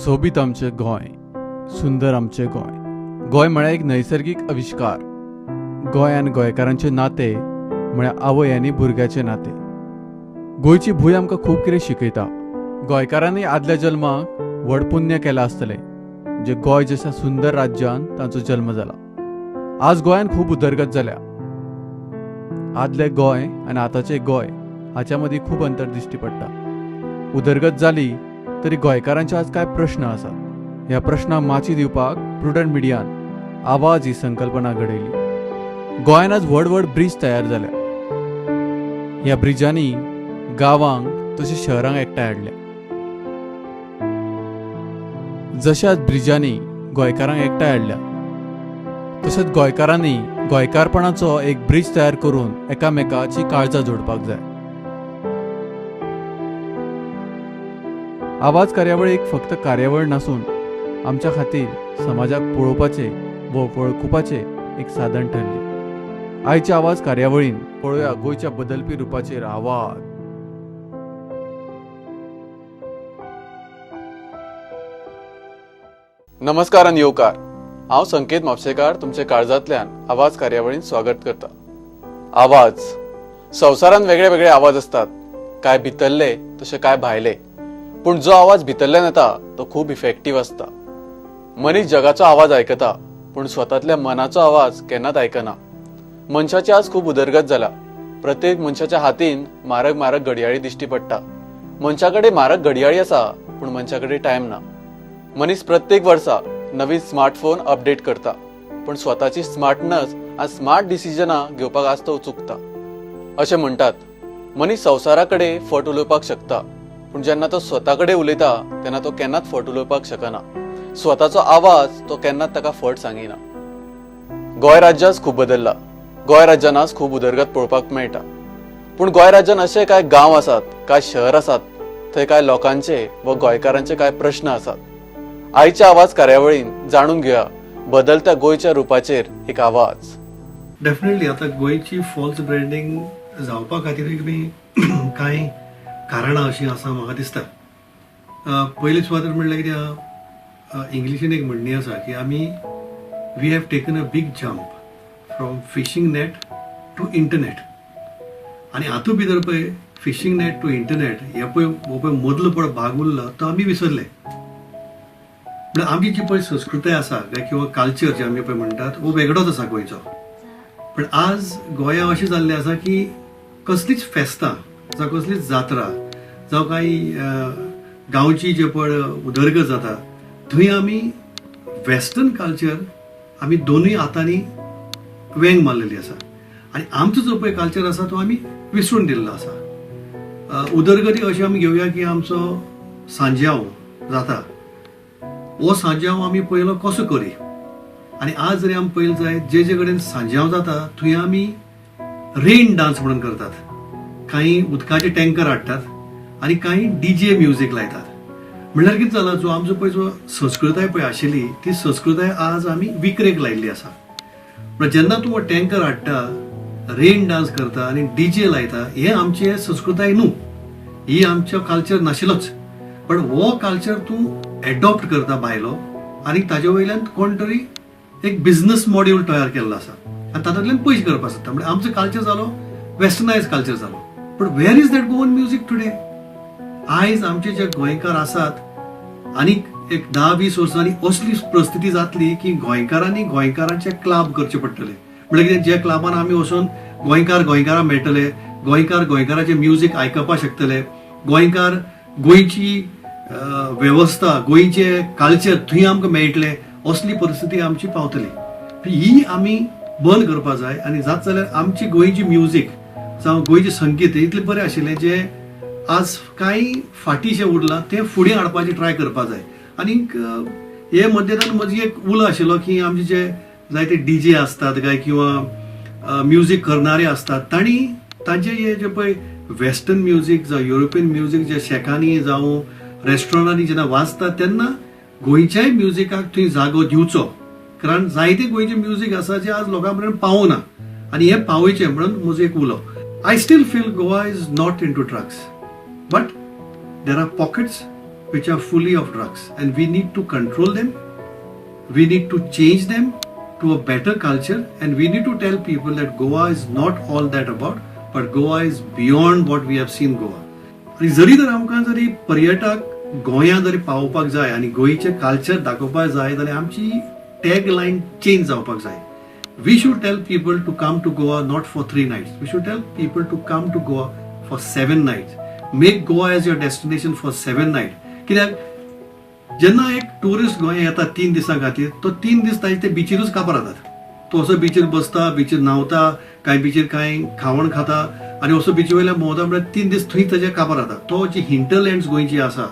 सोबीत आमचें गोंय, सुंदर आमचें गोंय. गोंय म्हळ्यार एक नैसर्गीक आविश्कार. गोंय आनी गोंयकारांचें नातें म्हळ्यार आवय आनी भुरग्याचें नातें. गोंयची भूंय आमकां खूब कितें शिकयता. गोंयकारांनी आदल्या जल्माक व्हड पुण्य केलां आसतलें जे गोंय जशा सुंदर राज्यान तांचो जल्म जाला. आज गोंयान खूब उदरगत जाल्या. आदलें गोंय आनी आतांचें गोंय हाच्या मदीं खूब अंतर दिश्टी पडटा. उदरगत जाली तरी गोंयकारांचे आज कांय प्रश्न आसात. ह्या प्रश्नांक माची दिवपाक प्रुडंट मिडियान आवाज ही संकल्पना घडयली. गोंयान आज व्हड व्हड ब्रीज तयार जाल्या. ह्या ब्रिजांनी गांवांक तशें शहरांक एकठांय हाडल्या. जशें आज ब्रिजांनी गोंयकारांक एकठांय हाडल्या तशेंच गोंयकारांनी गोंयकारपणाचो एक ब्रीज तयार करून एकामेकाची काळजां जोडपाक जाय. आवाज कार्यावळ एक फक्त कार्यावळ नासून आमच्या खातीर समाजाक पळोवपाचें व वळखुपाचें एक साधन ठरली. आयच्या आवाज कार्यावळीन पळोवया गोंयच्या बदलपी रुपाचेर आवाज. नमस्कार आनी येवकार. हांव संकेत म्हापशेकार तुमच्या काळजांतल्यान आवाज कार्यावळीन स्वागत करता. आवाज संवसारांत वेगळे वेगळे आवाज आसतात, कांय भितरले तशे कांय भायले. पूण जो आवाज भितरल्यान येता तो खूब इफेक्टीव आसता. मनीस जगाचो आवाज आयकता पूण स्वतांतल्या मनाचो आवाज केन्नाच आयकना. मनशाची आज खूब उदरगत जाला. प्रत्येक मनशाच्या हातीन म्हारग म्हारग घडयाळी दिश्टी पडटा. मनशा कडेन म्हारग घडयाळी आसा पूण मनशा कडेन टायम ना. मनीस प्रत्येक वर्सा नवीन स्मार्टफोन अपडेट करता पूण स्वताची स्मार्टनस आनी स्मार्ट डिसिजनां घेवपाक आज तो चुकता. अशें म्हणटात मनीस संवसारा कडेन फट उलोवपाक शकता पूण जेन्ना तो स्वता कडेन उलयता तेन्ना तो केन्नाच फट उलोवपाक शकना. स्वताचो आवाज तो केन्नाच ताका फट सांगिना. गोंय राज्य आज खूब बदल्ला. गोंय राज्यान आज खूब उदरगत पळोवपाक मेळटा पूण गोंय राज्यान अशे कांय गांव आसात, कांय शहर आसात थंय कांय लोकांचे व गोंयकारांचे कांय प्रश्न आसात. आयच्या आवाज कार्यावळीन जाणून घेवया बदलत्या गोंयच्या रुपाचेर एक आवाज. डेफिनेटली आतां गोंयची फॉल्स ब्रँडींग जावपा खातीर बी कांय कारणां अशीं आसा म्हाका दिसता. पयले सुवातेर म्हणल्यार कितें आहा, इंग्लिशीन एक म्हणणी आसा की आमी we have taken a big jump from fishing net to internet. आनी हातूंत भितर पळय फिशींग नेट टू इंटरनेट हे पळय हो पळय मदलो पळय भाग उरला तो आमी विसरले. म्हळ्यार आमची जी पळय संस्कृताय आसा काय किंवा कल्चर जे आमी पळय म्हणटात हो वेगळोच आसा गोंयचो. पण आज गोंया अशें जाल्लें आसा की कसलीच फेस्तां जावं कसलीच जात्रा जावं कांय गांवची जे पळय उदरगत जाता थंय आमी वेस्टर्न कल्चर आमी दोनूय हातांनी वेंग मारलेली आसा आनी आमचो जो पळय कल्चर आसा तो आमी विसरून दिल्लो आसा. उदरगती अशी आमी घेवया की आमचो सांज्यांव जाता हो सांज्यांव आमी पयलो कसो करी आनी आज जरी आमी पळयलें जायत जे जे कडेन सांज्यांव जाता थंय आमी रेन डान्स म्हणून करतात. कांय उदकाचे टँकर हाडटात आनी कांय डीजे म्युजीक लायतात. म्हणल्यार कितें जालां, जो आमचो पळय जो संस्कृताय पळय आशिल्ली ती संस्कृताय आज आमी विकरेक लायिल्ली आसा. म्हळ्यार जेन्ना तूं हो टँकर हाडटा, रेन डान्स करता आनी डीजे लायता, हें आमचें संस्कृताय न्हू, ही आमचो कल्चर नाशिल्लोच. पण हो कल्चर तूं एडॉप्ट करता भायलो आनी ताजे वयल्यान कोण तरी एक बिझनस मॉड्यूल तयार केल्लो आसा आनी तातूंतल्यान पयशे करपाक सोदता. म्हणजे आमचो कल्चर जालो वेस्टर्नायज कल्चर जालो. पण where is that Goan music today? आयज आमचे जे गोंयकार आसात आनी एक 10-20 वर्सांनी असली परिस्थिती जातली की गोंयकारांनी गोंयकारांचे क्लब करचे पडटले. म्हणल्यार कितें, जे क्लबान आमी वचून गोंयकार गोंयकारां मेळटले, गोंयकार गोंयकाराचें म्युजीक आयकपाक शकतले, गोंयकार गोंयची वेवस्था गोंयचें कल्चर थंय आमकां मेळटलें, असली परिस्थिती आमची पावतली. ही आमी बंद करपाक जाय. आनी जात जाल्यार आमची गोंयची म्युजीक जावं गोंयचें संगीत इतलें बरें आशिल्लें जें आज कांय फाटीं शें उरलां तें फुडें हाडपाचें ट्राय करपाक जाय. आनीक हे मद्देन म्हजी एक उलो आशिल्लो की आमचे जे जायते डी जे आसतात काय किंवा म्युजीक करणारे आसतात तांणी तांचे हे जे पळय वेस्टर्न म्युजीक जावं युरोपियन म्युजीक जे शेकांनी जावं रेस्टॉरंटांनी जेन्ना वाजता तेन्ना गोंयच्याय म्युजिकाक थंय जागो दिवचो. कारण जायते गोंयचे म्युजीक आसा जे आज लोकां मेरेन पावना आनी हें पावयचें म्हणून म्हजो एक उलो. I still feel Goa is not into drugs but there are pockets which are fully of drugs, and we need to control them. We need to change them to a better culture, and we need to tell people that Goa is not all that about, but Goa is beyond what we have seen Goa. आनी जरी तर आमकां जरी पर्यटक गोंयांत जरी पावोवपाक जाय आनी गोंयचें कल्चर दाखोवपाक जाय जाल्यार आमची टॅग लायन चेंज जावपाक जाय. We should tell people to come to Goa not for 3 nights. We should tell people to come to Goa for 7 nights. Make Goa as your destination for 7 night. कित्याक जेन्ना एक tourist गोंया येता 3 दिसां खातीर, तो 3 दीस ताजे ते बिचीरूच काबार जातात. तो असो बिचीर बसता, बिचीर न्हांवता, कांय बिचीर कांय खावण खाता आनी असो बिची वयल्यान भोंवता. म्हळ्यार 3 दीस थंय ताजे काबार जाता. तो जी हिंटरलँड्स गोंयची आसा,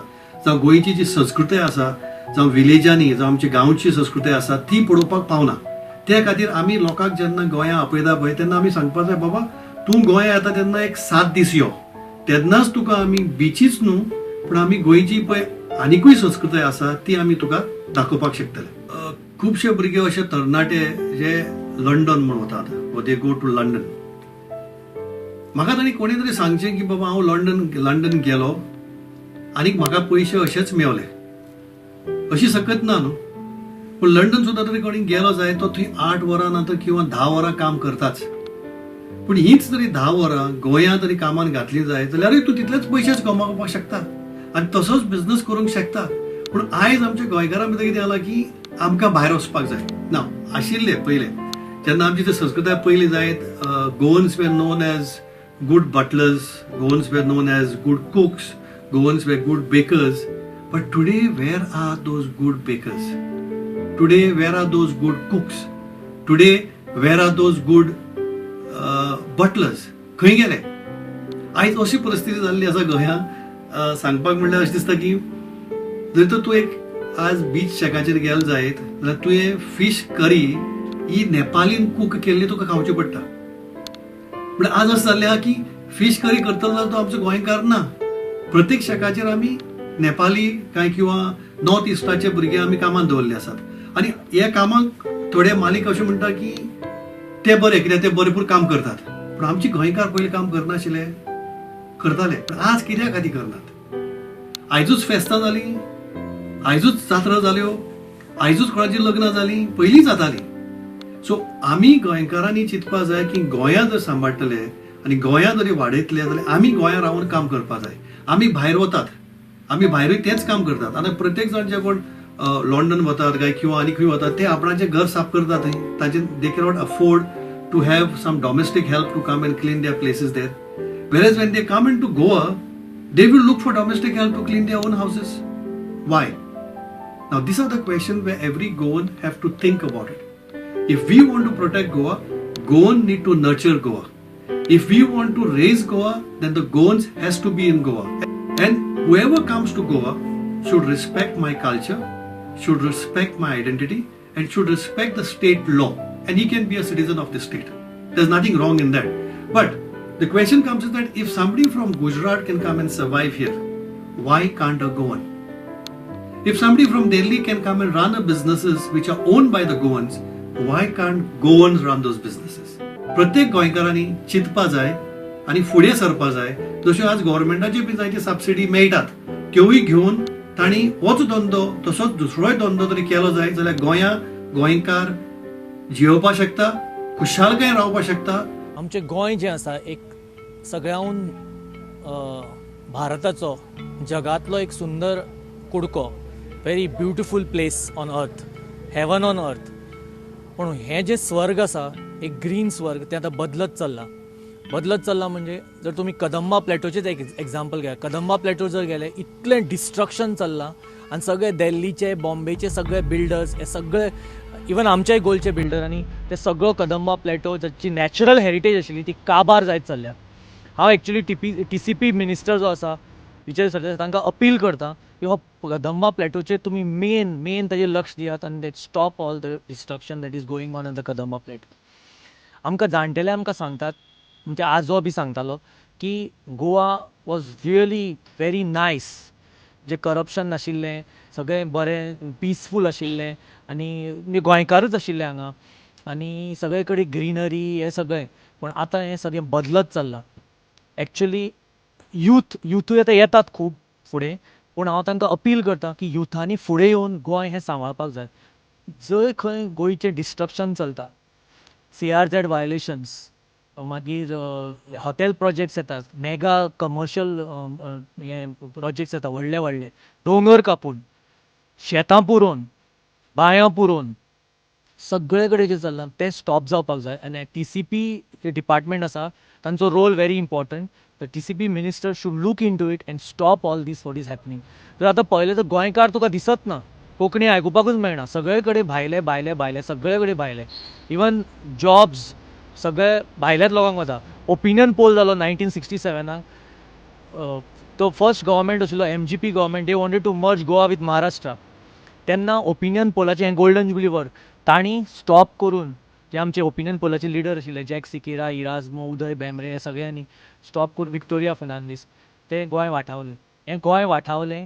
जावं गोंयची जी संस्कृताय आसा, जावं विलेजांनी, जावं आमची गांवची संस्कृताय आसा, ती पळोवपाक पावना. त्या खातीर आमी लोकांक जेन्ना गोंया आपयता पळय, तेन्ना आमी सांगपाक जाय, बाबा, तूं गोंया येता तेन्ना एक 7 दीस यो. तेन्नाच तुका आमी बिचीच न्हू, पूण आमी गोंयची पळय आनिकूय संस्कृताय आसा, ती आमी तुका दाखोवपाक शकतले. खुबशे भुरगे अशे तरणाटे जे लंडन म्हूण वतात, they go to London. म्हाका तांणी कोणी तरी सांगचें की बाबा, हांव लंडन गेलो आनीक म्हाका पयशे अशेच मेवले, अशी सकत ना न्हू. पूण लंडन सुद्दां तरी कोणी गेलो जाय, तो थंय 8 वरां ना तर किंवा 10 वरां काम करताच. पूण हीच जरी 10 वरां गोंयांत तरी कामान घातली जाय जाल्यारूय तूं तितलेच पयशेच कमोवपाक शकता आनी तसोच बिजनस करूंक शकता. पूण आयज आमच्या गोंयकारां भितर कितें जालां की आमकां भायर वचपाक जाय ना. आशिल्ले पयले जेन्ना आमची ती संस्कृताय पयली जायत, Goans were known as good butlers, Goans were known as good cooks, Goans were good bakers. But today, where are those good bakers? Today, where are those good cooks? Today, where are those good butlers? खंय गेले आयज? अशी परिस्थिती जाल्ली आसा गोंयांत. सांगपाक म्हणल्यार अशें दिसता की जर तर तूं एक आज बीच शॅकाचेर गेल जायत जाल्यार तुवें फीश करी ही नेपालीन कूक केल्ली तुका खावची पडटा. पूण आज अशें जाल्लें आहा की फीश करी करतलो जाल्यार तो आमचो गोंयकार ना. प्रत्येक शॅकाचेर आमी नेपाली काय किंवा नॉर्थ इस्टाचे भुरगे आमी कामान दवरले आसात. आनी ह्या कामाक थोडे मालीक अशें म्हणटा की ते बरे, कित्याक ते भरपूर काम करतात. पूण आमचे गोंयकार पयलीं काम करनाशिल्ले? करताले. पूण आज कित्या खातीर करनात? आयजूच फेस्तां जालीं, आयजूच जात्रा जाल्यो, आयजूच कोणाची लग्नां जालीं, पयलीं जातालीं. सो आमी गोंयकारांनी चिंतपा जाय की गोंया जर सांबाळटले आनी गोंया जरी वाडयतले जाल्यार आमी गोंया रावन काम करपा जाय. आमी भायर वतात, आमी भायरूय तेंच काम करतात. आनी प्रत्येक जाण जे कोण लंडन वतात काय किंवा आनी खंय वतात, ते आपणाचें घर साफ करतात थंय. तांचे they cannot afford to have some domestic help to come and clean their places there. Whereas when they come into Goa, they will look for domestic help to clean their own houses. Why? Now, these are the questions where every Goan have to think about it. If we want to protect Goa, Goan need to nurture Goa. If we want to raise Goa, then the Goans has to be in Goa. And whoever comes to Goa should respect my culture, should respect my identity, and should respect the state law. And he can be a citizen of the state. There's nothing wrong in that. But the question comes is that if somebody from Gujarat can come and survive here, why can't a Goan? If somebody from Delhi can come and run a businesses which are owned by the Goans, why can't Goans run those businesses? प्रत्येक गोंयकारांनी चिंतपा जाय आनी फुडें सरपा जाय. जश्यो आज गव्हर्मेंटाच्यो बी जायत्यो subsidy मेळटात, त्योय घेवन तांणी होच धंदो, तसोच दुसरोय धंदो तरी केलो जाय जाल्यार गोंया गोंयकार जियोवपाक शकता, खुशालकाय रावपाक शकता. आमचें गोंय जें आसा, एक सगळ्याहून भारताचो, जगांतलो एक सुंदर कुडको, very beautiful place on earth, heaven on earth. पूण हें जें स्वर्ग आसा, एक ग्रीन स्वर्ग, तें आतां बदलत चल्लां. बदलत चल्लां म्हणजे जर तुमी कदंबा प्लॅटोचेच एक एग्जाम्पल घेया, कदंबा प्लॅटो जर गेले, इतलें डिस्ट्रक्शन चल्लां आनी सगळे दिल्लीचे, बॉम्बेचे सगळे बिल्डर्स, हे सगळे, इवन आमच्याय गोंयचे बिल्डर आनी ते सगळो कदंबा प्लॅटो जाची नॅचरल हेरिटेज आशिल्ली ती काबार जायत चल्ल्या. हांव एक्चुली टीसीपी मिनिस्टर जो आसा, विजय सरदेसाय, तांकां अपील करता की हो कदंबा प्लॅटोचेर तुमी मेन मेन ताजेर लक्ष दियात आनी that stop all the destruction that is going on in the Kadamba Plateau. आमकां जाणटेले आमकां सांगतात, आमचे आजो बी सांगतालो की Goa was really very nice, J corruption नाशिल्लें, सगळें बरें पिसफूल आशिल्लें आनी गोंयकारूच आशिल्ले हांगा आनी सगळे कडेन ग्रिनरी, हें सगळें. पूण आतां हें सगळें बदलत चल्लां. एक्चुली यूथ, युथूय आतां येतात खूब फुडें. पूण हांव तांकां अपील करता की युथांनी फुडें येवन गोंय हें सांबाळपाक जाय. जंय खंय गोंयचें डिस्ट्रक्शन चलता, सीआरझॅड वायलेशन्स, मागीर हॉटेल प्रोजेक्ट्स येतात, मेगा कमर्शियल हे प्रोजेक्ट्स येता, व्हडले व्हडले दोंगर कापून, शेतां पुरोवन, बांयां पुरोवन, सगळे कडेन जें चल्लां तें स्टॉप जावपाक जाय. आनी टीसीपी जे डिपार्टमेंट आसा तांचो role very important. The TCP minister should look into it and stop all this what is happening. तर आतां पळयलें तर गोंयकार तुका दिसत ना, कोंकणी आयकुपाकूच मेळना, सगळे कडेन भायले भायले भायले, सगळे कडेन भायले. इवन जॉब्स सगळे भायल्याच लोकांक वता. ओपिनियन पोल जालो 1967आक, तो फर्स्ट गव्हर्मेंट आशिल्लो MGP government, they wanted to merge Goa with Maharashtra. तेन्ना ओपिनियन पोलाचें हें गोल्डन जुबली वर्क तांणी स्टॉप करून, जे आमचे ओपिनियन पोलाचे लिडर आशिल्ले जॅक सिकेरा, इराज्मो, उदय भेंब्रे, हे सगळ्यांनी स्टॉप करून, विक्टोरिया फर्नांडीस, ते गोंय वाटावलें. हें गोंय वाटावलें,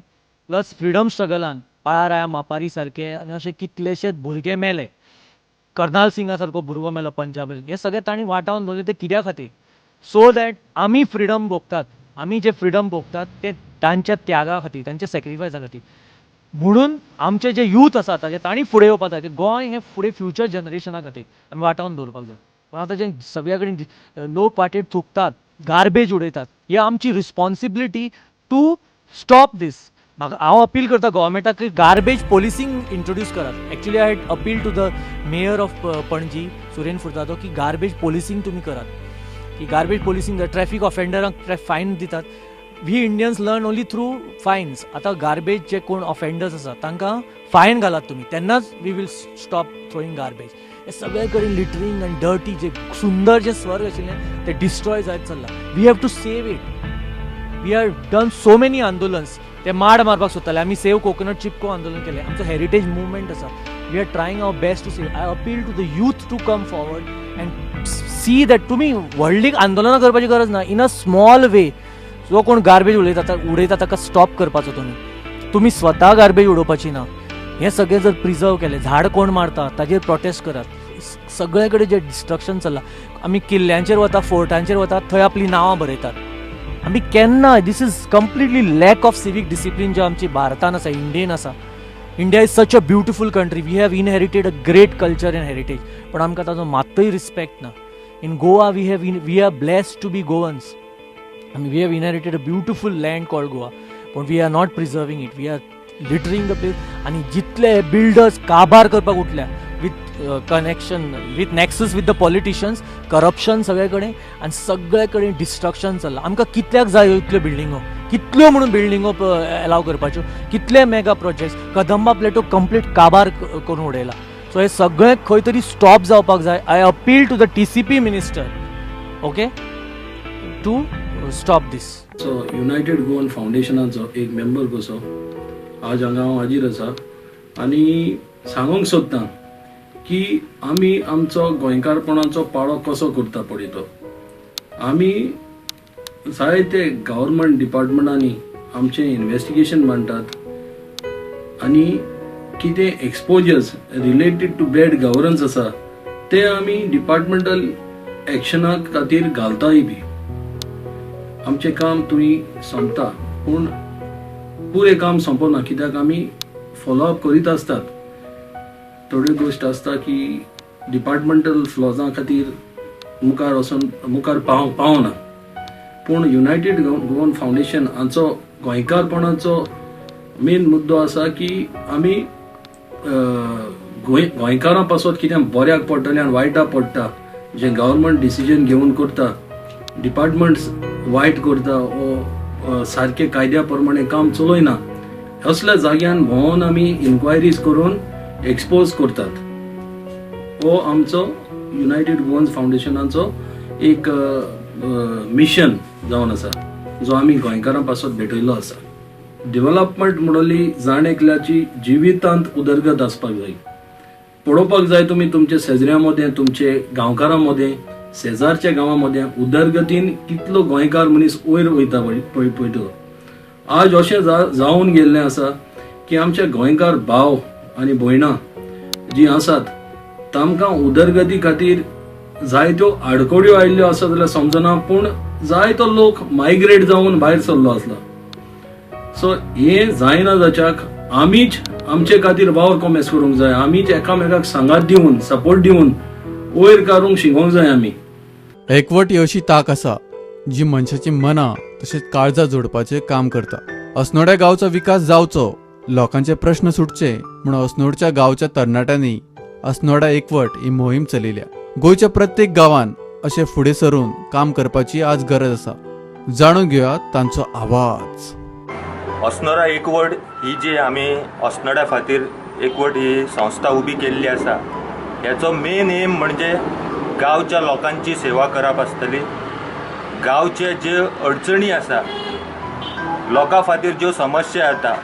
प्लस फ्रिडम स्ट्रगलान पाळाराया मापारी सारके आनी अशे कितलेशेच भुरगे मेले, कर्नाल सिंगा सारको भुरगो मेलो पंजाबीन. हे सगळे तांणी वाटावन दवरले ते कित्या खातीर? सो that आमी फ्रिडम भोगतात, आमी जे फ्रिडम भोगतात ते तांच्या त्यागा खातीर, तांच्या सॅक्रिफायसा खातीर. म्हणून आमचे जे यूथ आसा ताजे तांणी फुडें येवपाक जाय की गोंय हें फुडें फ्युचर जनरेशना खातीर आमी वाटावन दवरपाक जाय. पूण आतां जें सगळ्या कडेन लोक वाटेर थुकतात, गार्बेज उडयतात, ही आमची रिस्पॉन्सिबिलिटी टू स्टॉप दीस. म्हाका हांव अपील करता गव्हर्मेंटाक की गार्बेज पोलिसींग इंट्रोड्यूस करात. Actually I had appeal to the mayor of Panaji Suren Furtado की गार्बेज पोलिसींग तुमी करात, की गार्बेज पोलिसींग ट्रॅफिक ऑफेंडरांक फायन दितात. We Indians learn only through fines. आतां गार्बेज जे कोण ऑफेंडर्स आसा तांकां फायन घालात तुमी, तेन्नाच we will stop throwing garbage. हे सगळे कडेन लिटरींग आनी डर्टी, जे सुंदर जे स्वर्ग आशिल्लें ते डिस्ट्रॉय जायत चल्लां. We have to save it. We have done so many आंदोलन्स. ते माड मारपाक सोदताले, आमी सेव कोकोनट चिपको आंदोलन केलें. आमचो हेरिटेज मुवमेंट आसा. We are trying our best to save. I appeal to the youth to come forward and see that. तुमी व्हडली आंदोलनां करपाची गरज ना. इन अ स्मॉल वे, जो कोण गार्बेज उडयता उडयता ताका स्टॉप करपाचो तुमी. तुमी स्वता गार्बेज उडोवपाची ना. हें सगळें जर प्रिजर्व केलें, झाड कोण मारता ताजेर प्रोटेस्ट करात. सगळे कडेन जें डिस्ट्रक्शन चल्लां, आमी किल्ल्यांचेर वता, फोर्टांचेर वता, थंय आपलीं नांवां बरयतात आमी केन्ना. This is completely lack of civic discipline जे आमची भारतान आसा, इंडियेन आसा. India is such a beautiful country. We have inherited a great culture and heritage, पण आमकां ताजो मात्तूय रिस्पेक्ट ना. In Goa we are blessed to be Goans. I mean, we have inherited a beautiful land called Goa, but we are not preserving it. We are littering the place. आणि जितले builders काबार करपाक उठल्या with connection, with nexus with the politicians, corruption सगळे कडेन आनी सगळे कडेन डिस्ट्रक्शन चल्लां. आमकां कित्याक जाय इतल्यो बिल्डिंगो? कितल्यो म्हणून बिल्डिंगो एलाव करपाच्यो? कितले mega projects? Kadamba plateau complete काबार करून उडयला. सो हे सगळें खंय तरी स्टॉप जावपाक जाय. I appeal to the TCP minister, okay, to stop this. So United Goan फावंडेशनाचो एक मेंबर कसो आज हांगा हांव हाजीर आसा आनी सांगूंक सोदतां की आमी आमचो गोंयकारपणाचो पाळो कसो करता पळय तो. आमी जायते गव्हर्मेंट डिपार्टमेंटांनी आमचें इन्वेस्टिगेशन मांडटात आनी कितें exposures related to bad governance आसा ते आमी डिपार्टमेंटल एक्शना खातीर घालताय बी. आमचें काम तुमी सोंपता, पूण पुरें काम सोंपना, कित्याक आमी फॉलो अप करीत आसतात. थोड्यो गोश्ट आसता की डिपार्टमेंटल फ्लॉजां खातीर मुखार वचून मुखार पावना. पूण युनायटेड गोवन फावंडेशन हांचो गोंयकारपणाचो मेन मुद्दो आसा की आमी गोंयकारां पासत कितें बऱ्याक पडटलें आनी वायटाक पडटा, जें गव्हर्मेंट डिसिजन घेवन करता, डिपार्टमेंट्स वायट करता वो सारकें कायद्या प्रमाणे काम चलयना, असल्या जाग्यान भोंवन आमी इन्क्वायरीज करून एक्सपोज करतात. हो आमचो युनायटेड गोवन्स फावंडेशनाचो एक मिशन जावन आसा, जो आमी गोंयकारां पासत भेटयल्लो आसा. डेव्हलपमेंट म्हणली जाण एकल्याची जिवितांत उदरगत आसपाक जाय. पळोवपाक जाय तुमी तुमच्या शेजऱ्यां मदें, तुमचे गांवकारां मदें, शेजारच्या गांवां मदें उदरगतीन कितलो गोंयकार मनीस वयर वयता पळय पळयतलो. आज अशें जावन गेल्लें आसा की आमचे गोंयकार भाव आनी भयणां जीं आसात तांकां उदरगती खातीर जायत्यो आडखळ्यो आयिल्ल्यो आसा जाल्यार समजना, पूण जायतो लोक मायग्रेट जावन भायर सरलो आसला. सो हें जायना जाच्याक आमीच आमचे खातीर वावर कोमेस करूंक जाय, आमीच एकामेकाक सांगात दिवन सपोर्ट दिवन वयर काडूंक शिकोंक जाय आमी. एकवट ही अशी ताक आसा जी मनशाची मनां तशेंच काळजां जोडपाचें काम करता. अस्नोड्या गांवचो विकास जावचो, लोकांचे प्रश्न सुटचे म्हूण अस्नोडच्या गांवच्या तरणाट्यांनी अस्नोडा एकवट ही मोहीम चलयल्या. गोंयच्या प्रत्येक गांवान अशें फुडें सरून काम करपाची आज गरज आसा. जाणून घेवया तांचो आवाज. अस्नोडा एकवट ही जी आमी अस्नोड्या खातीर एकवट ही संस्था उबी केल्ली आसा, हेचो मेन एम म्हणजे गांवच्या लोकांची सेवा करप आसतली. गांवचे जे अडचणी आसा, लोकां खातीर ज्यो समस्या येता,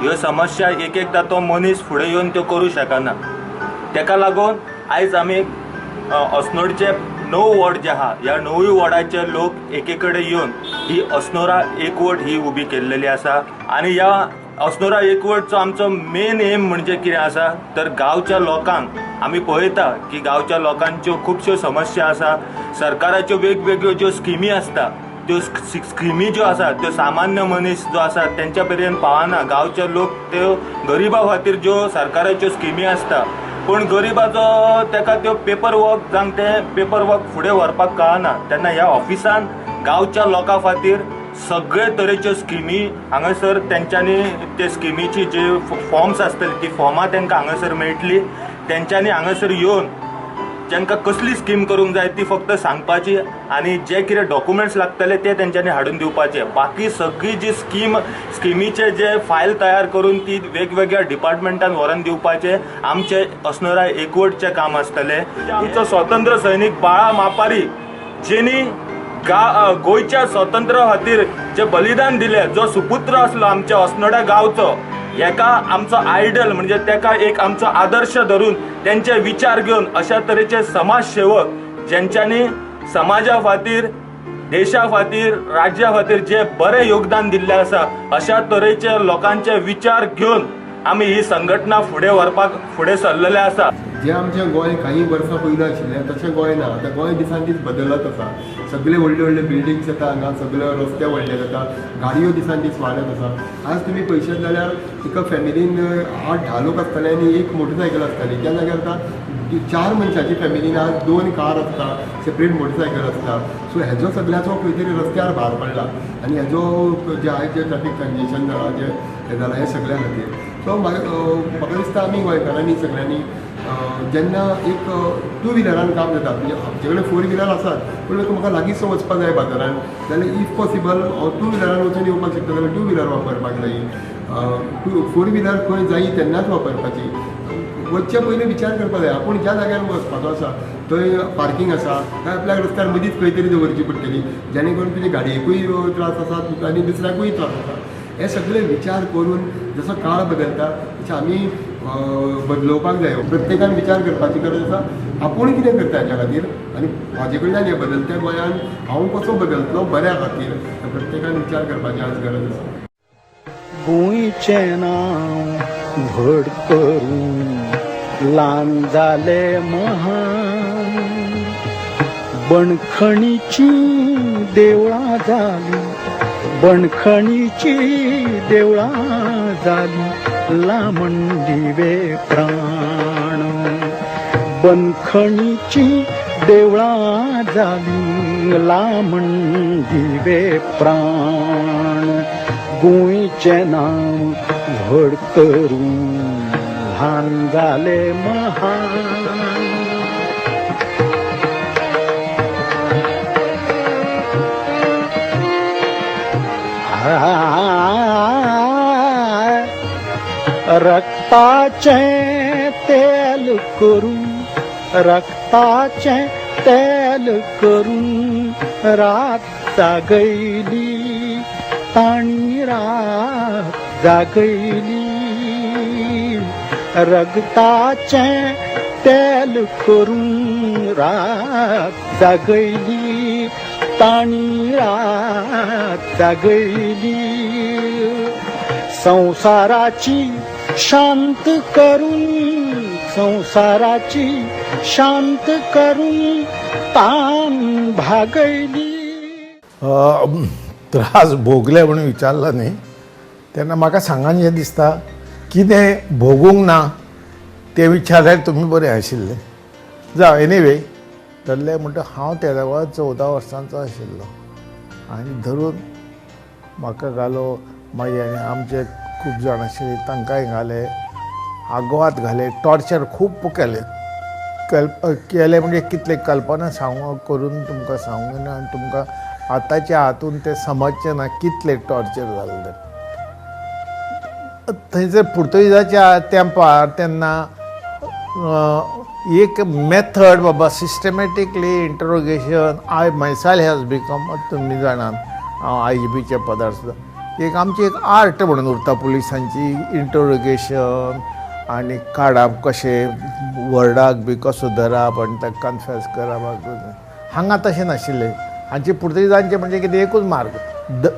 ह्यो समस्या एक एकदां तो मनीस फुडें येवन त्यो करूं शकना. तेका लागून आयज आमी अस्नोडचे 9 वॉर्ड जे आहा, ह्या 9 वॉर्डाचे लोक एके कडेन येवन ही अस्नोडा एकवट ही उबी केल्लेली आसा. आनी ह्या अस्नोडा एकवटचो आमचो मेन एम म्हणजे कितें आसा तर गांवच्या लोकांक आमी पळयता की गांवच्या लोकांच्यो खुबश्यो समस्या आसा. सरकाराच्यो वेगवेगळ्यो ज्यो स्किमी आसता त्यो स्किमी ज्यो आसा त्यो सामान्य मनीस जो आसा तेंच्या पर्यंत पावना. गांवचे लोक त्यो गरिबा खातीर ज्यो सरकाराच्यो स्किमी आसता पूण गरिबाचो तेका त्यो पेपर वर्क जावन तें पेपर वर्क फुडें व्हरपाक कळना. तेन्ना ह्या ऑफिसान गांवच्या लोकां खातीर सगळे तरेच्यो स्किमी हांगासर तेंच्यांनी ते स्किमीची जे फॉर्म्स आसतली ती फॉर्मां तेंकां हांगासर मेळटली. तेंच्यांनी हांगासर येवन तांकां कसली स्कीम करूंक जाय ती फक्त सांगपाची आनी जे कितें डॉक्युमेंट्स लागतले ते तेंच्यांनी हाडून दिवपाचे. बाकी सगळी जी स्किमीचे जे फायल तयार करून ती वेगवेगळ्या डिपार्टमेंटान व्हरून दिवपाचे आमचे अस्नोडा एकवटचें काम आसतलें. आमचो स्वतंत्र सैनीक बाळा मापारी जेणी गोंयच्या स्वतंत्र खातीर जे बलिदान दिलें, जो सुपुत्र आसलो आमच्या अस्नोडा गांवचो, हेका आमचो आयडल म्हणजे तेका एक आमचो आदर्श धरून तेंचे विचार घेवन अशा तरेचे समाज सेवक जेंच्यांनी समाजा खातीर, देशा खातीर, राज्या खातीर जे बरें योगदान दिल्लें आसा अशा तरेचे लोकांचे विचार घेवन आमी ही संघटना फुडें व्हरपाक फुडें सरलेले आसा. जे आमचें गोंय काही वर्सां पयलीं आशिल्लें तशें गोंय ना. आतां गोंय दिसान दीस बदलत आसा. सगळे व्हडले व्हडले बिल्डिंग्स येता हांगा, सगळे रस्ते व्हडले जाता, गाडयो दिसान दीस वाडत आसा. आज तुमी पळयशात जाल्यार एका फॅमिलीन 8-10 लोक आसताले आनी एक मोटरसायकल आसताली. त्या जाग्यार आतां 4 मनशाची फॅमिलीन आज 2 कार आसता, सेपरेट मोटरसायकल आसता. सो हेजो सगळ्याचो खंय तरी रस्त्यार भार पडला आनी हेजो जे आयज जे ट्रॅफिक कंजेशन जालां, जे हें जालां, हें सगळ्या खातीर. सो म्हाका दिसता आमी गोंयकारांनी सगळ्यांनी जेन्ना एक टू व्हिलरान काम जाता, म्हणजे आमचे कडेन 4 व्हिलर आसात पूण म्हाका लागींचो वचपाक जाय बाजारान जाल्यार if possible हांव टू व्हिलरान वचून येवपाक शकता जाल्यार टू व्हिलर वापरपाक जाय. 4 व्हिलर खंय जायी तेन्नाच वापरपाची. वचच्या पयलीं विचार करपाक जाय आपूण ज्या जाग्यार वचपाचो आसा थंय पार्कींग आसा काय आपल्याक रस्त्यार मदींच खंय तरी दवरची पडटली, जेणे करून तुजे गाडयेकूय त्रास आसा आनी दुसऱ्याकूय त्रास आसा. हे सगळे विचार करून जसो काळ बदलता तशें आमी बदलोवपाक जाय. प्रत्येकान विचार करपाची गरज आसा आपूण कितें करता हेच्या खातीर आनी म्हाजे कडल्यान हें बदलत्या गोंयान हांव कसो बदलतलो बऱ्या खातीर प्रत्येकान विचार करपाची आज गरज आसा. गोंयचें नांव व्हड करून ल्हान जाले महान, बणखणीची देवळां जाली, बणखणीची देवळां जाली, लामण दिवे प्राण. बणखणीची देवळां जाली, लामण दिवे प्राण. गोंयचें नांव व्हड करून ल्हान जाले महान. रक्ताचें तेल करून, रक्ताचें तेल करून रात जागयली, तांणी रात जागयली. रक्ताचें तेल करून रात जागयली, तांणी रात जागयली. संवसाराची शांत करून, संवसाराची शांत करून तान भागयली. त्रास भोगले म्हणून विचारला नाही. तेन्ना म्हाका सांगान हें दिसता कितें भोगूंक ना तें विचारल्यार तुमी बरें आशिल्लें. जावं एनिवे धरलें म्हणटा हांव तेदा वेळार 14 वर्सांचो आशिल्लो आनी धरून म्हाका घालो. मागीर आनी आमचे खूब जाण आशिल्ले तांकांय घाले, आगवाद घाले, टॉर्चर खूब केले. केले म्हणजे कितले कल्पना सांगू करून तुमकां सांगूंक ना आनी तुमकां आतांच्या हातून तें समजचें ना कितले टॉर्चर जालें. थंयसर पुर्तुगेजाच्या तेंपार तेन्ना एक मेथड बाबा systematically interrogation I myself has become, तुमी जाणात हांव आय जी पीच्या पदार सुद्दां एक आमची एक आर्ट म्हणून उरता पुलिसांची इंटरोगेशन आनी काडप कशें वर्डाक बी कसो धरप आनी ताका कन्फेस करप. हांगा तशें नाशिल्लें. हांचे पुर्तुगेजांचे म्हणजे कितें एकूच मार्ग,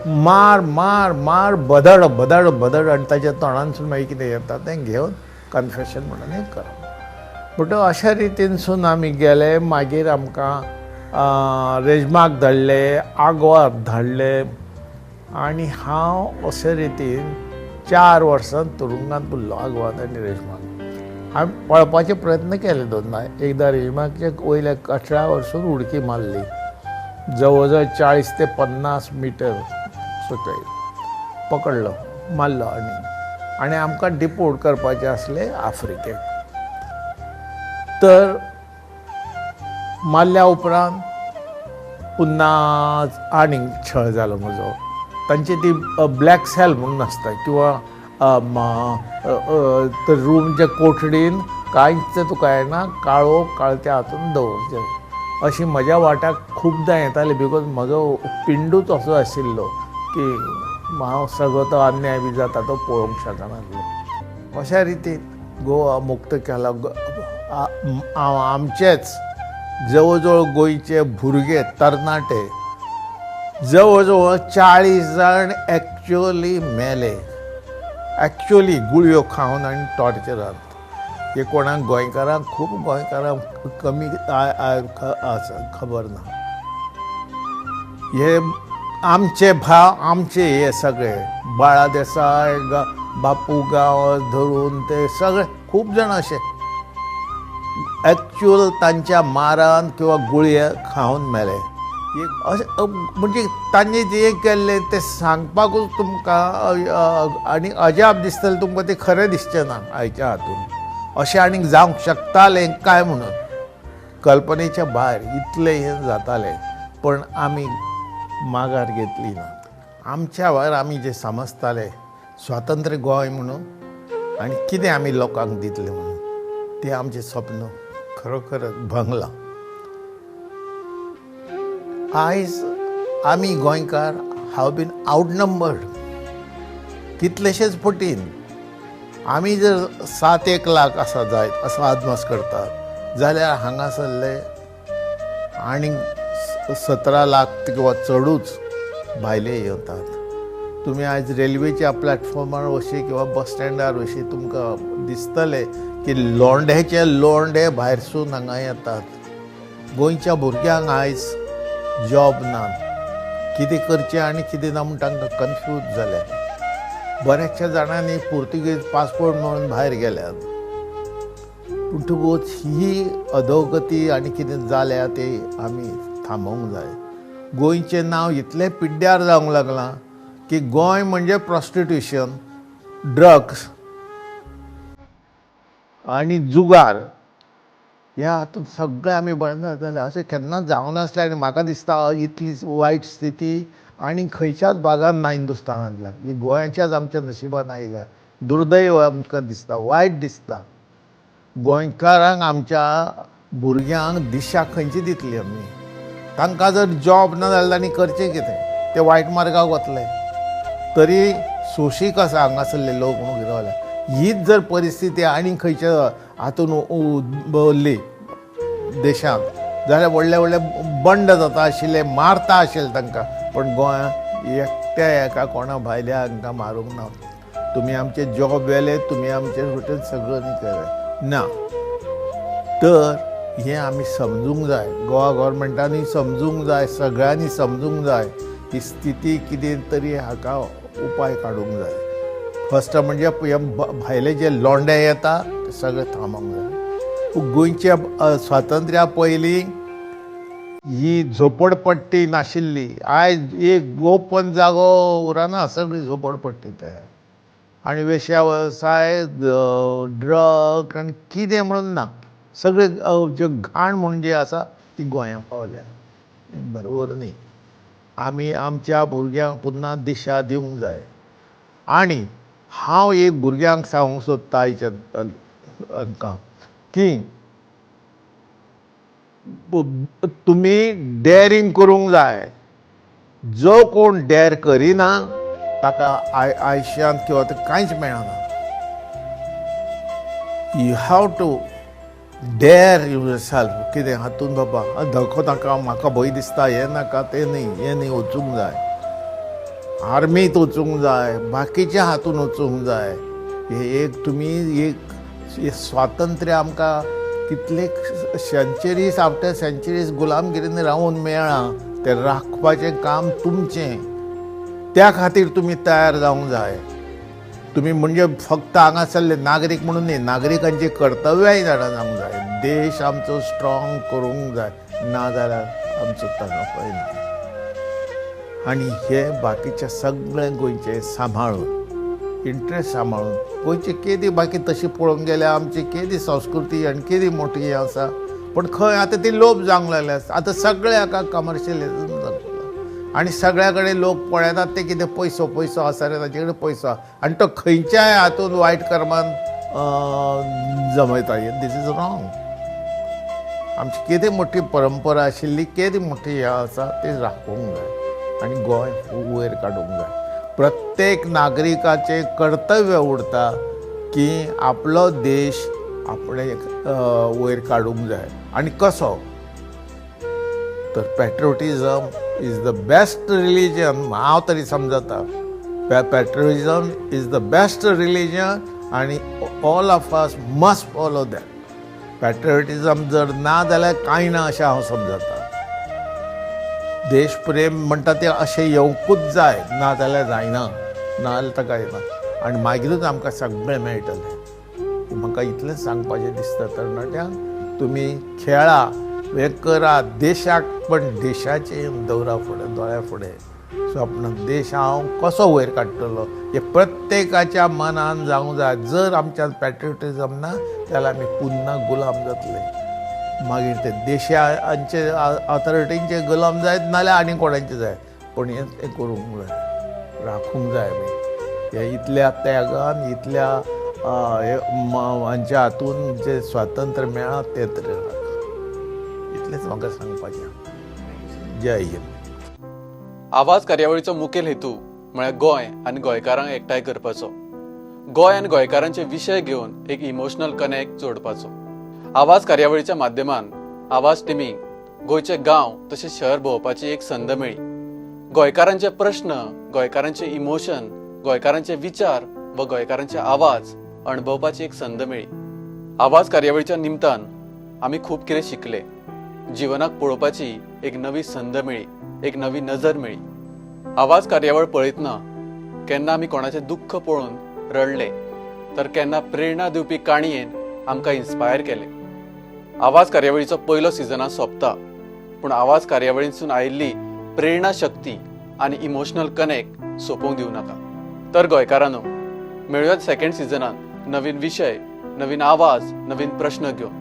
मार मार मार बदड बदड बदड आनी ताच्या तोंडांतसून मागीर कितें येता तें घेवन कन्फेशन म्हणून एक करप. म्हणटकच अशा रितीनसून आमी गेले. मागीर आमकां रेजमाक धाडले, आगवाद धाडले आनी हांव अशे रितीन 4 वर्सां तुरुंगांत उरलो, आगवाद आनी रेजमाक. हांवें पळपाचे प्रयत्न केले दोनदा. एकदां रेजमाकच्या वयल्या कठळा वरसून उडकी मारली जवळ जवळ 40 ते 50 मिटर सकयल, पकडलो, मारलो आनी आनी आमकां डिपोर्ट करपाचें आसलें आफ्रिकेक. तर मारल्या उपरांत पुन्हा आनीक छळ जालो म्हजो. तांची ती ब्लॅक सेल म्हणून आसता किंवा रूमच्या कोठडीन कांयच तुका येना, काळो काळत्या हातून दवरचें अशी म्हज्या वाट्याक खुबदां येताली. Because म्हजो पिंडूच असो आशिल्लो की हांव सगळो तो अन्याय बी जाता तो पळोवंक शकनासलो. अशा रितीन गोवा मुक्त केला. आमचेच जवळ जवळ गोंयचे भुरगे तरणाटे जवळ जवळ 40 जाण एक्च्युअली मेले, एक्च्युअली गुळयो खावन आनी टॉर्चरांत. हे कोणाक गोंयकारांक, खूब गोंयकारांक कमी आसा खबर ना. हे आमचे भाव, आमचे हे सगळे बाळा देसाय, बापू गांव धरून ते सगळे खूब जाण अशे एक्च्युअल तांच्या मारान किंवा गुळये खावन मेले. अशें म्हणजे तांणी जें केल्लें तें सांगपाकूच तुमकां आनी अजाप दिसतलें तुमकां, तें खरें दिसचें ना आयच्या हातून अशें आनीक जावंक शकतालें काय म्हणून कल्पनेच्या भायर इतलें हें जातालें. पण आमी माघार घेतली ना. आमच्या भायर आमी जें समजताले स्वातंत्र्य गोंय म्हणून आनी कितें आमी लोकांक दितले म्हणून, तें आमचें स्वप्न खरोखरच भंगलां. आयज आमी गोंयकार have been आउटनंबर्ड कितलेशेच पटीन. आमी जर 7-1 लाख आसा जायत असो अदमास करतात जाल्यार हांगासरले आनीक 17 लाख किंवा चडूच भायले येतात. तुमी आयज रेल्वेच्या प्लॅटफॉर्मार वशी किंवा बस स्टँडार वशी तुमकां दिसतलें की लोंढेचे लोंढे भायरसून हांगा येतात. गोंयच्या भुरग्यांक आयज जॉब ना, कितें करचें आनी कितें ना म्हूण तांकां कन्फ्यूज जालें. बऱ्याचशा जाणांनी पुर्तुगेज पासपोर्ट म्हणून भायर गेल्यात. म्हणटकूच ही अधोगती आनी कितें जाल्या ते आमी थांबोवंक जाय. गोंयचें नांव इतलें पिड्ड्यार जावंक लागलां की गोंय म्हणजे प्रॉस्टिट्युशन, ड्रग्स आनी जुगार ह्या हातूंत सगळें आमी बंद जालें. अशें केन्नाच जावंक नासलें आनी म्हाका दिसता इतली वायट स्थिती आनी खंयच्याच भागान ना हिंदुस्थानांतल्या. ही गोंयच्याच आमच्या नशिबान आयल्या. दुर्दैव आमकां दिसता, वायट दिसता. गोंयकारांक, आमच्या भुरग्यांक दिशा खंयची दितली आमी? तांकां जर जॉब ना जाल्यार तांणी करचें कितें? ते वायट मार्गाक वतले. तरी सोशीक आसा हांगासरले लोक म्हणून रावल्या. हीच जर परिस्थिती आनी खंयच्या हातून उरली देशांत जाल्यार व्हडले व्हडले बंड जाता आशिल्ले, मारता आशिल्ले तांकां. पण गोंयांत एकट्या एका कोणा भायल्या हांकां मारूंक ना. तुमी आमचे जॉब व्हेले, तुमी आमचे वटेन सगळें केलें ना. तर हें आमी समजूंक जाय, गोवा गव्हर्मेंटानूय समजूंक जाय, सगळ्यांनी समजूंक जाय ही स्थिती कितें तरी हाका उपाय काडूंक जाय. फर्स्ट म्हणजे हे भायले जे लोंडे येता ते सगळे थांबोवंक जाय. गोंयच्या स्वातंत्र्या पयलीं ही झोपडपट्टी नाशिल्ली. आयज एक ओपन जागो उरना, सगळी झोपडपट्टी तयार आनी वेश्या वेवसाय, ड्रग आनी कितें म्हणून ना, सगळे ज्यो घाण म्हणून जी आसा ती गोंयांत पावल्या. बरोबर न्ही. आमी आमच्या भुरग्यांक पुन्हा दिशा दिवंक जाय. आनी हांव एक भुरग्यांक सांगूंक सोदता आयच्या हांकां की तुमी डॅरींग करूंक जाय. जो कोण डॅर करिना ताका आयुश्यांत किंवा कांयच मेळना. You have to dare yourself. कितें हातून बाबा धको नाका, म्हाका भंय दिसता, हें नाका तें न्ही, हें न्ही, वचूंक जाय, आर्मीत वचूंक जाय, बाकीच्या हातून वचूंक जाय. हे एक तुमी एक स्वातंत्र्य आमकां कितले सेंचुरीज आफ्टर सेंचुरीज गुलामगिरीन रावून मेळ्ळां, तें राखपाचें काम तुमचें. त्या खातीर तुमी तयार जावंक जाय. तुमी म्हणजे फक्त हांगासरले नागरीक म्हणून न्ही, नागरिकांची कर्तव्याय जाणा जावंक जाय. देश आमचो स्ट्रॉंग करूंक जाय, ना जाल्यार आमचो ताका पळयना. आनी हे बाकीचे सगळे गोंयचे सांबाळून, इंट्रस्ट सांबाळून गोंयची केदी बाकी तशी पळोवंक गेल्यार आमची केदी संस्कृती आनी केदी मोठी आसा, पूण खंय आतां ती लोप जावंक लागल्या. आतां सगळे हाका कमर्शियलिजम जाता आनी सगळ्या कडेन लोक पळयतात ते कितें पयसो पयसो आसा रे, ताचे कडेन पयसो आनी तो खंयच्याय हातून वायट कर्मान जमयता. This is wrong. आमची केदी मोठी परंपरा आशिल्ली, केदी मोठी हें आसा ती राखूंक जाय आनी गोंय वयर काडूंक जाय. प्रत्येक नागरिकाचें कर्तव्य उरता की आपलो देश आपणे वयर काडूंक जाय. आनी कसो तर patriotism is the best religion. हांव तरी समजता patriotism is the best religion आनी all of us must follow that. Patriotism जर ना जाल्यार कांय ना अशें हांव समजता. देशप्रेम म्हणटा तें अशें येवंकूच जाय, ना जाल्यार जायना, ना जाल्यार ताका येना आनी मागीरूच आमकां सगळें मेळटलें. म्हाका इतलेंच सांगपाचें दिसता तरणाट्यांक, तुमी खेळा, हें करा, देशाक पण देशाचें दवरा फुडें, दोळ्या फुडें स्वप्न देश हांव कसो वयर काडटलो हें प्रत्येकाच्या मनान जावंक जाय. जर आमच्या पॅट्रियोटिजम ना जाल्यार आमी पुन्हा गुलाम जातले. मागीर ते देशांचे ऑथॉरिटींचे गुलाम जायत नाल्यार आनी कोणाचे जाय, पूण हें करूंक जाय, राखूंक जाय आमी. हे इतल्या त्यागान, इतल्या हांच्या हातून जें स्वातंत्र्य मेळ्ळां तें तरी राख. इतलेंच म्हाका सांगपाचें. जय हिंद. आवाज कार्यावळीचो मुखेल हेतू म्हळ्यार गोंय आनी गोंयकारांक एकठांय करपाचो, गोंय आनी गोंयकारांचे विशय घेवन एक इमोशनल कनेक्ट जोडपाचो. आवाज कार्यावळीच्या माध्यमान आवाज टिमीक गोंयचे गांव तशेंच शहर भोंवपाची एक संद मेळ्ळी. गोंयकारांचे प्रश्न, गोंयकारांचे इमोशन, गोंयकारांचे विचार व गोंयकारांचे आवाज अणभवपाची एक संद मेळ्ळी. आवाज कार्यावळीच्या निमतान आमी खूब कितें शिकले. जिवनाक पळोवपाची एक नवी संद मेळ्ळी, एक नवी नजर मेळ्ळी. आवाज कार्यावळ पळयतना केन्ना आमी कोणाचें दुख्ख पळोवन रडले तर केन्ना प्रेरणा दिवपी काणयेन आमकां इन्स्पायर केले. आवाज कार्यावळीचो पयलो सिजना सोंपता, पूण आवाज कार्यावळींतसून आयिल्ली प्रेरणा शक्ती आनी इमोशनल कनेक्ट सोंपोवंक दिवं नाका. तर गोंयकारांनो, मेळुयात सेकंड सिजनान नवीन विशय, नवीन आवाज, नवीन प्रश्न घेवन.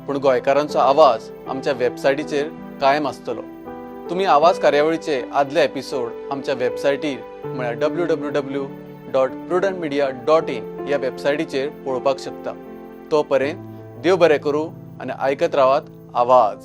पूण गोंयकारांचो आवाज आमच्या वेबसायटीचेर कायम आसतलो. तुमी आवाज कार्यावळीचे आदले एपिसोड आमच्या वेबसायटीर म्हळ्यार www.prudentmedia.in ह्या वेबसायटीचेर पळोवपाक शकता. तो पर्यंत देव बरें करूं आनी आयकत रावात आवाज.